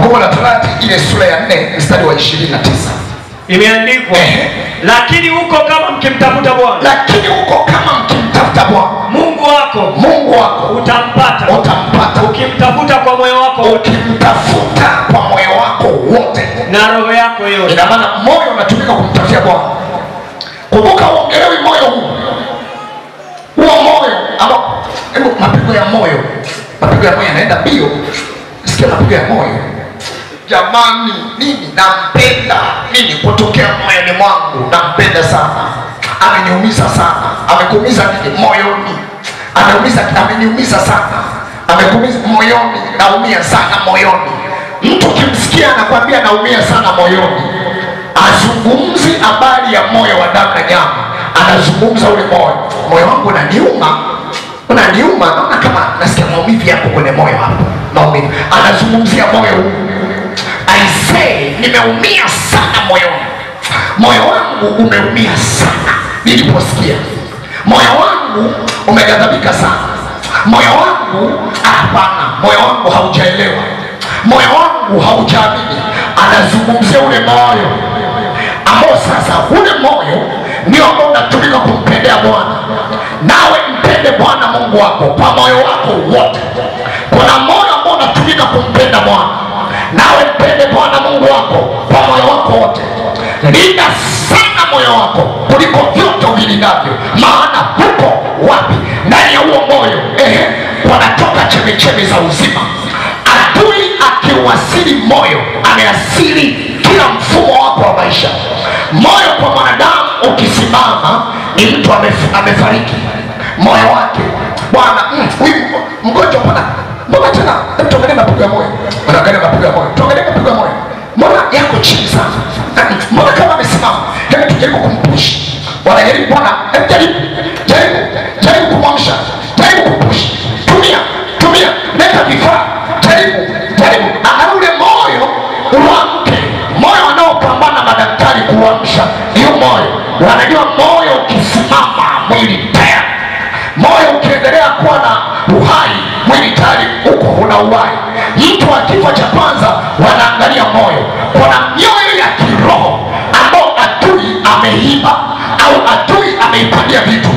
Kumbukumbu la Torati ile sura ya 4 mstari wa 29. Imeandikwa, lakini huko kama mkimtafuta Bwana, lakini huko kama mkimtafuta Bwana Mungu wako, Mungu wako utampata, utampata ukimtafuta kwa moyo wako, ukimtafuta kwa moyo wako wote na roho yako yote. Ina maana moyo unatumika kumtafutia Bwana. Kumbuka uongelewi moyo huu. Huo moyo ambao, hebu mapigo ya moyo, mapigo ya moyo yanaenda mbio. Sikia mapigo ya moyo. Jamani, mimi nampenda, mimi kutokea moyoni mwangu nampenda sana. Ameniumiza sana. Amekuumiza nini? Moyoni. Ameumiza, ameniumiza sana. Amekuumiza moyoni, naumia sana moyoni. Mtu kimsikia anakuambia naumia sana moyoni, azungumzi habari ya moyo wa damu na nyama, anazungumza ule moyo. Moyo wangu unaniuma, unaniuma, naona kama nasikia maumivu yako kwenye moyo hapo. Maumivu. Anazungumzia moyo huu. I say nimeumia sana moyoni. Moyo wangu umeumia sana niliposikia. Moyo wangu umeghadhabika sana. Moyo wangu hapana, moyo wangu haujaelewa. Moyo wangu haujaamini. Anazungumzia ule moyo ambao sasa ule moyo ndio ambao unatumika kumpendea Bwana. Nawe mpende Bwana Mungu wako kwa moyo wako wote. Kuna moyo ambao unatumika kumpenda Bwana. Nawe mpende Bwana Mungu wako kwa moyo wako wote. Linda sana moyo wako kuliko vyote uvilindavyo, maana huko wapi? Ndani ya huo moyo wanatoka chemichemi za uzima. Adui akiuasili moyo, ameasili kila mfumo wako wa maisha. Moyo kwa mwanadamu ukisimama ni mtu amefariki moyo wake. Bwana, huyu mgonjwa bwana, mbona tena? Hebu tuangalie mapigo ya moyo. Unaangalia mapigo ya moyo. Tuangalie mapigo ya moyo. Mbona yako chini sana? Mbona kama amesimama? Hebu tujaribu kumpush. Wanajaribu bwana, hebu jaribu. Jaribu, jaribu kumwamsha. Jaribu kumpush. Tumia, tumia, leta vifaa. Jaribu, jaribu. Angalau ule moyo uamke. Moyo wanaopambana madaktari kuamsha ni moyo. Wanajua moyo ukisimama mwili tayari. Moyo ukiendelea kuwa na uhai, mwili tayari uko una uhai. Mtu akifa cha kwanza wanaangalia moyo. Kuna mioyo ya kiroho ambao adui ameiba au adui ameipandia vitu.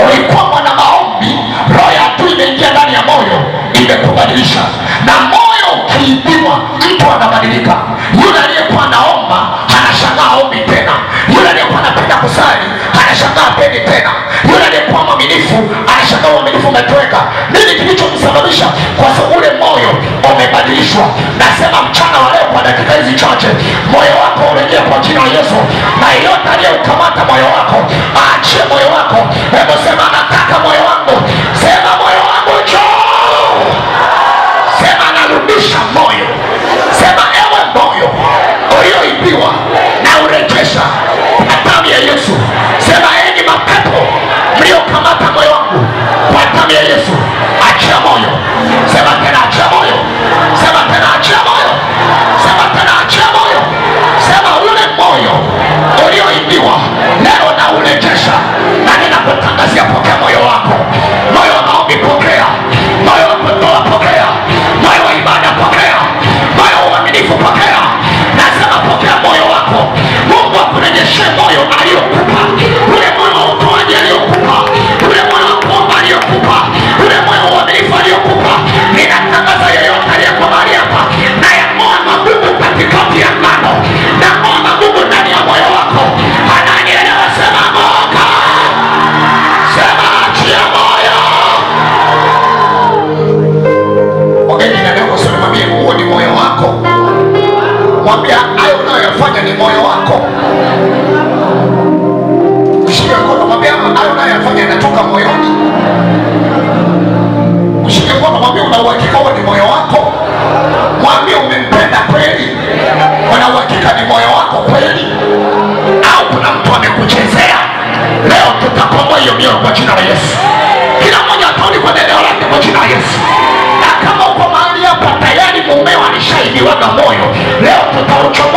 Ulikuwa mwana maombi, roho ya adui imeingia ndani ya moyo, imekubadilisha. Na moyo ukiibiwa, mtu anabadilika. Yule aliyekuwa anaomba anashangaa ombi tena. Yule aliyekuwa anapenda kusali anashangaa pendi tena. Yule aliyekuwa mwaminifu anashangaa uaminifu umetoweka. Nini kilichomsababisha? Kwa sababu ule moyo umebadilishwa. Nasema mchana wa leo, kwa dakika hizi chache, moyo wako urejee kwa jina la Yesu. Na yeyote aliyeukamata moyo wako aachie moyo wako. Hebu sema nataka moyo wangu. Sema moyo wangu njoo. Sema narudisha moyo. Sema ewe moyo ulioibiwa na urejesha kwa damu ya Yesu. Sema enyi mapepo mliokamata moyo wangu kwa damu ya Yesu, achia moyo. Sema tena achia moyo. Sema tena achia moyo. Sema tena achia moyo. Sema ule moyo ulioibiwa leo na urejesha. Na ninakutangazia, pokea moyo wako. Moyo wa maombi pokea. Moyo wa kutoa pokea. Moyo wa ibada pokea. Moyo wa uaminifu pokea. Nasema pokea moyo wako. Mungu akurejeshe moyo aliyokupa. Ule moyo wa utoaji aliyokupa. Ule moyo wa kuomba aliyokupa. Ule moyo wa uaminifu aliyokupa. Ninatangaza yeyote aliyekuwa mahali hapa, nayang'oa magugu katikati ya ngano. Nang'oa magugu ndani ya moyo wako. Ananielewa? Sema ng'oka. Sema achia moyo. Ongea jirani yako, mwambie huo ni moyo wako. Mwambie hayo unayoyafanya ni moyo wako. Mshike mkono, mwambie hayo unayoyafanya yanatoka moyoni. Mshike mkono, mwambie una uhakika huo ni moyo wako. Mwambie umempenda kweli. Una uhakika ni moyo wako kweli? Au kuna mtu amekuchezea? Leo tutakomboa hiyo mioyo kwa jina la Yesu. Kila mmoja atarudi kwa eneo lake kwa jina la Yesu. Na kama uko mahali hapa tayari mumeo alishaibiwaga moyo, leo tutauchoma.